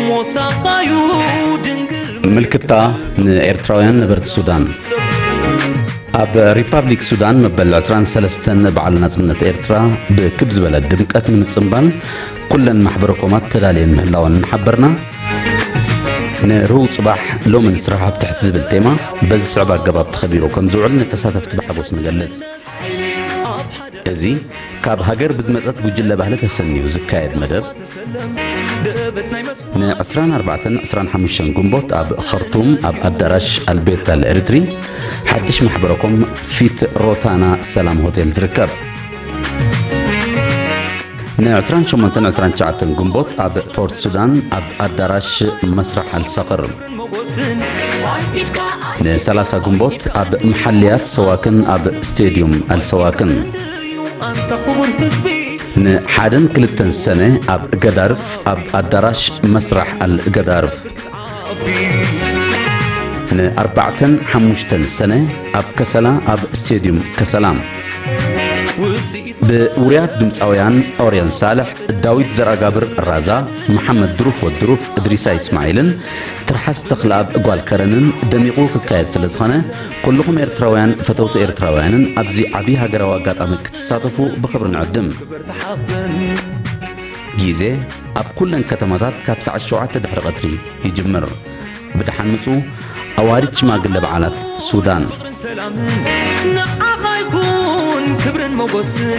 ሞሳኻዩ ድንግል ምልክታ ንኤርትራውያን ነበርቲ ሱዳን። ኣብ ሪፓብሊክ ሱዳን መበል ዕስራን ሰለስተን በዓል ናጽነት ኤርትራ ብክብ ዝበለ ድምቀት ንምጽንባል ኩለን ማሕበረ ኮማት ተዳልየን ምህላወን እናሓበርና፣ ንርሁው ጽባሕ ሎሚ ንስራሕ ኣብ ትሕቲ ዝብል ቴማ በዚ ስዕብ ኣገባብ ተኸቢሩ ከም ዝውዕል ንተሳተፍቲ ብሓጎስ ንገልጽ። እዚ ካብ ሃገር ብዝመጸት ጉጅለ ባህሊ ተሰንዩ ዝካየድ መደብ ን ዕስራን ኣርባዕተን ዕስራን ሓሙሽተን ግንቦት ኣብ ኸርቱም ኣብ ኣዳራሽ ኣልቤት ኣል ኤሪትሪ ሓድሽ ማሕበረኮም ፊት ሮታና ሰላም ሆቴል ዝርከብ። ን ዕስራን ሸሞንተን ዕስራን ትሽዓተን ግንቦት ኣብ ፖርት ሱዳን ኣብ ኣዳራሽ መስራሕ ኣልሰኽር፣ ን ሰላሳ ግንቦት ኣብ መሓልያት ሰዋክን ኣብ ስቴድዩም ኣልሰዋክን፣ ንሓደን ክልተን ሰነ ኣብ ገዳርፍ ኣብ ኣዳራሽ መስራሕ ኣልገዳርፍ፣ ንኣርባዕተን ሓሙሽተን ሰነ ኣብ ከሰላ ኣብ ስቴድዩም ከሰላ። ብውሩያት ድምፃውያን ኦርዮን ሳልሕ፣ ዳዊት ዘርኣጋብር ራዛ፣ መሓመድ ድሩፍ ወድሩፍ፣ እድሪሳ ኢስማዒልን ትርሓስ ተኽለኣብ ጓል ከረንን ደሚቑ ክካየድ ስለ ዝኾነ፣ ኩልኹም ኤርትራውያን ፈተውቲ ኤርትራውያንን ኣብዚ ዓብዪ ሃገራዊ ኣጋጣሚ ክትሳተፉ ብኽብሪ ንዕድም። ግዜ ኣብ ኩለን ከተማታት ካብ ሰዓት ሸውዓተ ድሕሪ ቀትሪ ይጅምር። ብደሓን ምጹ። ኣዋዲት ሽማግለ በዓላት ሱዳን። ሰላምን ንዓኻ ይኹን ክብርን ሞጎስን።